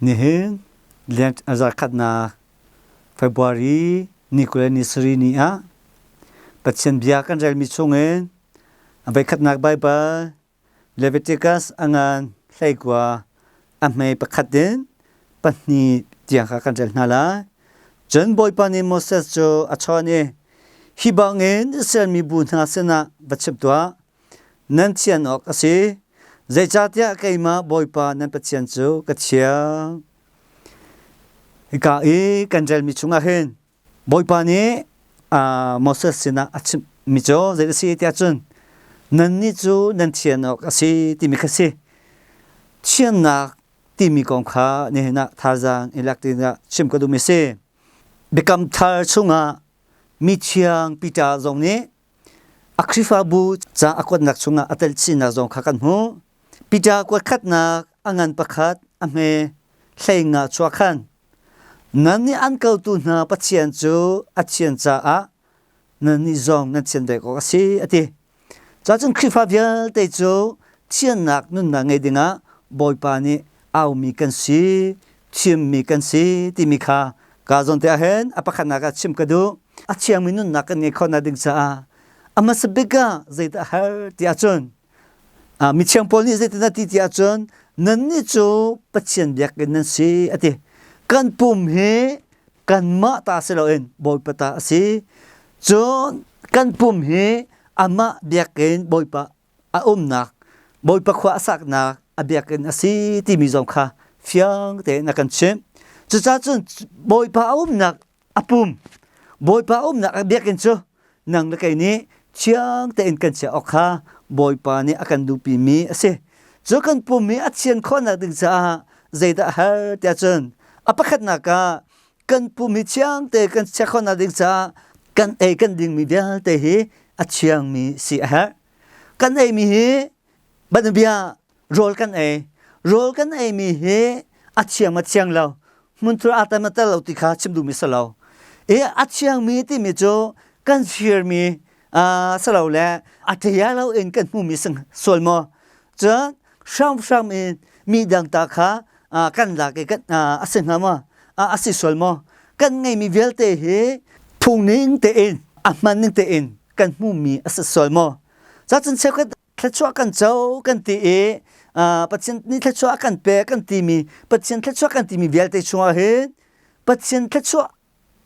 Nihin zarkhatnak February ni 20 le ni sarih ni ah Pathian bia kan relmi chungin a voikhatnak Baibal Leviticus a ngan 19 a hmei pakhat in pahnih tiang kha kan rel hna lai. Cun Bawipa nih Moses cu a chawn i, Hi bangin Israel mibu hna sinah va chim tuah. Nan thian awk a si, zeicahtiah keimah Bawipa nan Pathian cu ka thiang. Hika i kan relmi chungah hin Bawipa nih Moses sinah a chimhmi cu zei a si tiah cun nannih cu nan thian awk a si timi kha si. Thiannak timi kong kha nihin ah thazaang i lak dingah chim ka duhmi a si. Biakam Thar chungah mithiang Peter zong nih A Khrihfabu ca a kuatnak chungah a tel chinnak zong kha kan hmuh. Peter kuatkhatnak a ngan pakhat a hme hlei nga chuah khan nannih an kotu hna Pathian cu a thian caah nannih zong nan thian ve awk a si a ti. Cacun Khrihfa vialte cu thiannak nunnak ngei dingah Bawipa nih aumi kan si, thimmi kan si timi kha ka zawn te ahhin a pakhatnak ah chim ka duh. A thiangmi nunnak kan ngeih khawhnak ding caah a hmasa bik ah zeidah a har ti ahcun mithiang Paul nih zeitin a ti ti ahcun nannih cu Pathian biakinn nan si a ti. Kan pum hi kanmah ta si loin Bawipa ta a si. Cun kan pum hi amah biakinn Bawipa a umnak Bawipa khua a saknak a biakinn a si timi zong kha fiang tein a kan chimh. Cucaah cun Bawipa a umnak a pum Bawipa a umnak a biakinn cu nang le kei nih thiang tein kan chiah awk kha Bawipa nih a kan duhpimi a si. Cu kan pum hi a thian khawhnak ding caah zeidah a har tiah cun a pakhatnak ah kan pum hi thiang te kan chiah khawhnak ding caah kan ei kan dingmi vialte hi a thiangmi si a herh. Kan eimi hi banbia rawl kan ei. Rawl kan eimi hi a thiang ma thiang lo hmunthur aa tel ma tel lo ti kha chim duhmi si lo. I a thiangmi timi cu kan firmi si lo le a ṭia lo in kan hmumi sual maw? Cun hramhram in mi dang ta kha kan lak i a si hnga maw? A si sual maw? Kan ngeimi vialte hi phungning tein a hman ning tein kan hmuhmi a si sual maw? Cacun cheukhat thluachuah kan co kan ti i Pathian nih thluachuah a kan pek kan timi Pathian thluachuah kan timi vialte chungah hin Pathian thluachuah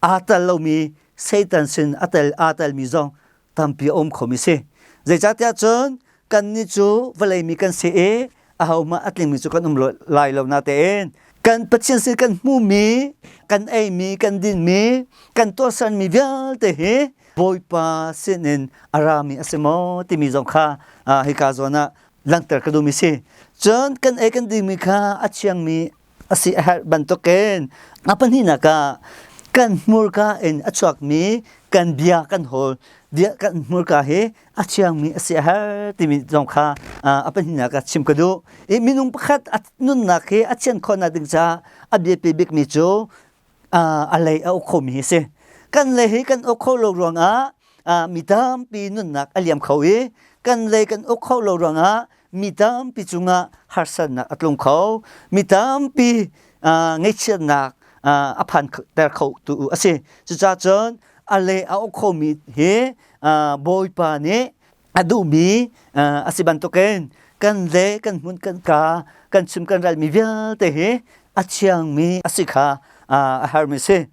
aa tel lomi Satan sin a tel aa telmi zong tampi a um khomi si. Zeicahtiah cun kannih cu vawlei mi kan si i ahohmah a tlingmi cu kan um lai lo natein kan Pathian sin kan hmuhmi, kan eimi, kan dinmi, kan tuahsermi vialte hi Bawipa sinin a rami a si maw timi zong kha hika zawn ah langhter ka duhmi si. Cun kan ei kan dingmi kha a thiangmi a si a herh bantukin a pahnihnak ah kan hmurka in a chuakmi kan bia kan hawl bia kan hmurka hi a thiangmi a si a herh timi zong kha a pahnihnak ah chim ka duh. I minung pakhat a nunnak hi a thian khawhnak ding caah a biapi bikmi cu a lei a uk khomi hi a si. Kan lei hi kan uk kho lo ruangah mi tampi nunnak a liam kho i kan lei kan uk kho lo ruangah mi tampi cungah harsatnak a tlung kho. Mi tampi ngaihchiatnak a phan ter kho tu a si. Cucaah cun a lei a uk khomi hi Bawipa nih a duhmi a si bantukin kan le kan hmun kan ka kan chim kan ralmi vialte hi a thiangmi a si kha a harmi si.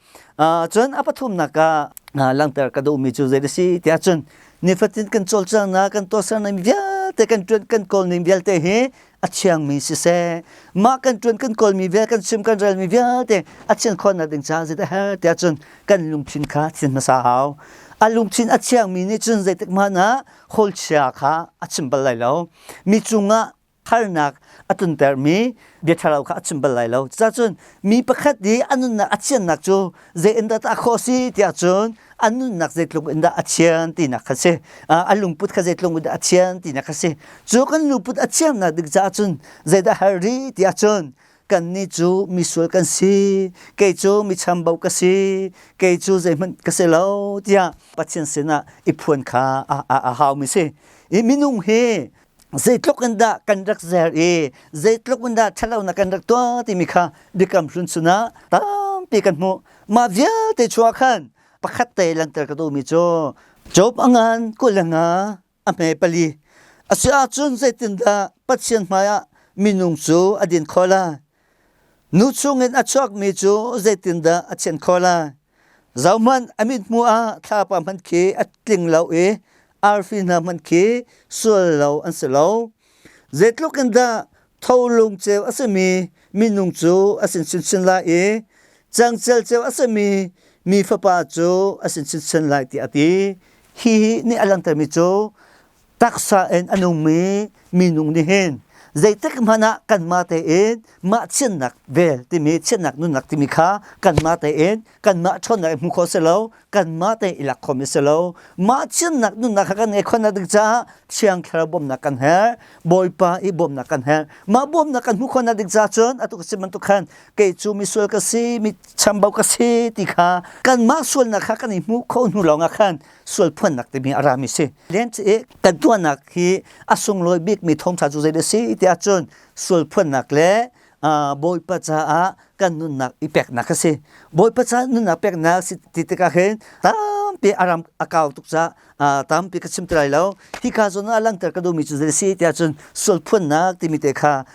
Cun a pathumnak ah langhter ka duhmi cu zei a si tiah cun nifatin kan cawlcanghnak kan tuahsernak vialte kan ṭuan kan kawlning vialte hi a thiangmi siseh mah kan ṭuan kan kawlmi vial kan chim kan relmi vialte a thian khawhnak ding caah zeidah herh tiah cun kan lungthin kha thian hmasa hau. A lungthin a thiangmi nih cun zeitik hmanh ah hawlchia kha a chim bal lai lo. Mi cungah harnak a tluntermi bia ṭhalo kha a chim bal lai lo. Cucun mi pakhat i a nunnak a thiannak cu zei in dah tah khawh si tiah cun a nunnak zeitluk in dah a thian tinak kha si. A lungput kha zeitluk in dah a thian tinak kha si. Cu kan lungput a thiannak ding caah cun zeidah har rih tiah cun kannih cu misual kan si, kei cu mi chambau ka si, kei cu zeihmanh ka si lo tiah Pathian sinah i phuan kha a haumi si. I minung hi Zeitluk in dah kan rak zer i zeitluk in dah ṭhatlonak kan rak tuah timi kha biakam hlun chungah tampi kan hmuh. Mah vialte chuah khan pakhat te langhter ka duhmi cu Job a ngan 25 a hme pali. A si ahcun zeitindah Pathian hmaiah minung cu a din khawh lai? Nu chungin a chuakmi cu zeitindah a thian khawh lai? Zohhmanh, a mithmuh ah thlapa hmanh khi a tling lo i arfi hna hmanh khi sual lo an si lo. Zeitluk in dah tholung ceu a simi minung cu a sin chinchin lai i cangcel ceu a simi mi fapa cu a sin chinchin lai tiah a ti. Hihi nih a langhtermi cu taksa in a nungmi minung nih hin zeitik hmanh ah kanmah tein mah chiatnak vel timi chiatnak nunnak timi kha kanmah tein kanmah ṭhawnnak in hmu khawh si lo, kanmah tein i lak khawhmi si lo. Mah chiatnak nunnak kha kan ngeih khawhnak ding caah Thiang Thlarau bawmhnak kan herh, Bawipa i bawmhnak kan herh. Mah bawmhnak kan hmuh khawhnak ding caah cun atu ka chim bantuk khan kei cu misual ka si, mi chambau ka si ti kha kanmah sualnak kha kan i hmuh khawh hnu lawngah khan sual phuannak timi a rami si. Lent i kan tuahnak hi a sunglawi bikmi thawngṭha cu zeidah si ti ahcun sual phuannak le Bawipa caah kan nunnak i peknak a si. Bawipa caah nunnak peknak si ti tikah hin tampi a ram a kau tuk caah tampi ka chim ti lai lo. Hika zawn ah langhter ka duhmi cu zei si ti ahcun sual phuannak timi te kha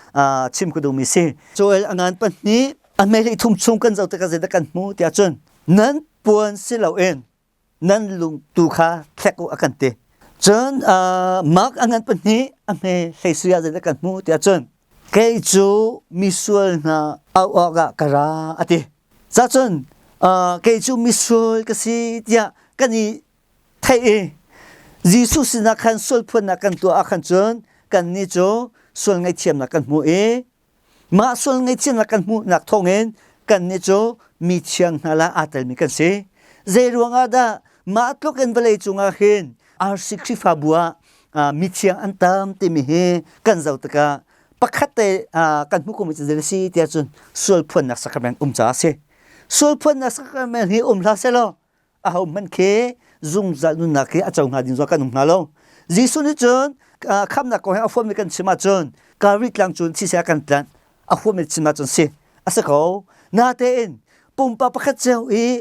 chim ka duhmi si. Joel a ngan pahnih a hmehlei thum chung kan zoh tikah zeidah kan hmuh ti ahcun nan puan si loin nan lung tu kha thlek u a kan ti. Cun Mark a ngan pahnih a hme hlei sui ah zeidah kan hmuh tiah cun kei cu misual hna auh awkah ka ra a ti. Cacun kei cu misual ka si tiah kan i theih i Jesuh sinah khan sual phuannak kan tuah ah khan cun kannih cu sual ngaihthiamnak kan hmu i Mah sual ngaihchiatnak kan hmuhnak thawngin kannih cu mi thiang hna lah aa telmi kan si. Zei ruangah dah mah tluk in vawlei cungah hin RC Khrihfabu ah mithiang an tam timi hi kan zoh tikah pakhat te kan hmuh komi cu zei a si tiah cun sual phuannak sacrament um caah a si. Sual phuannak sacrament hi um hlah sehlaw ahohmanh khi zungzal nunnak hi a co hnga ding zong kan um hnga lo. Jesuh nih cun khamnak kong he a huammi kan chim ahcun Calvary tlang cun siseh kan tlanh a huammi chim ahcun si a si ko. Natein pumpak pakhat cio i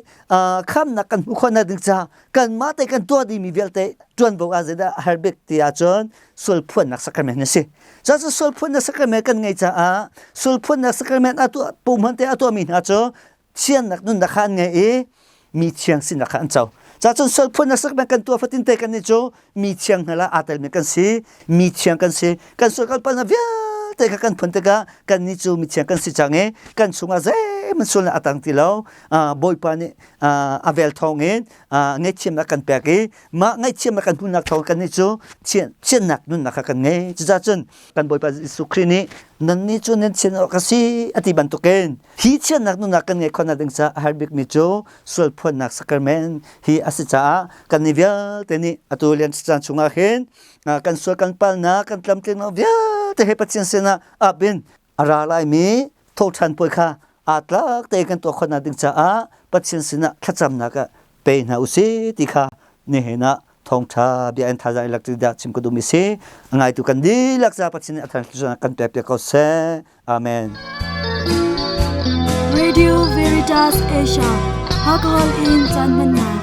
khamnak kan hmuh khawhnak ding caah kanmah te kan tuah dingmi vialte ṭuanvo ah zeidah a har bik ti ahcun sual phuannak sacrament a si. Cucu sual phuannak sacrament kan ngei caah sual phuannak sacrament a tuah pumhman te a tuahmi hna cu thiannak nunnak kha an ngei i mi thiang sinak kha an co. Cacun sual phuannak sacrament kan tuah fatin te kan nih cu mi thiang hna la aa telmi kan si, mi thiang kan si. Kan sual kan palhnak vialte kha kan phun tikah kan nih cu mi thiang kan si cang i kan chungah zeihmanh sualnak a tang ti lo. Bawipa nih a vel thawngin ngaihthiamnak kan pek i mah ngaihthiamnak kan hmuhnak thawng kan nih cu thiannak nunnak kha kan ngei. Cucacun kan Bawipa Jesuh Khrih nih nannih cu nan thian awk a si a ti bantukin hi thiannak nunnak kan ngeih khawhnak ding caah a har bikmi cu sual phuannak sacrament hi a si caah kan nih vialte nih atu lian caan chungah hin kan sual kan palnak kan tlamtlingnak vialte he Pathian sinah ap in a ra laimi thawhṭhan puai kha aa tlak tein kan tuah khawhnak ding caah Pathian sinah thlacamnak ah pe hna usih ti kha nihin ah thawngṭha bia in thazaang i lak dah chim ka duhmi si. A ngaitu kan dihlak ca Pathian nih a thar kan pek piak ko seh. Amen. Radio Veritas Asia, Alcohol in caan hmannak.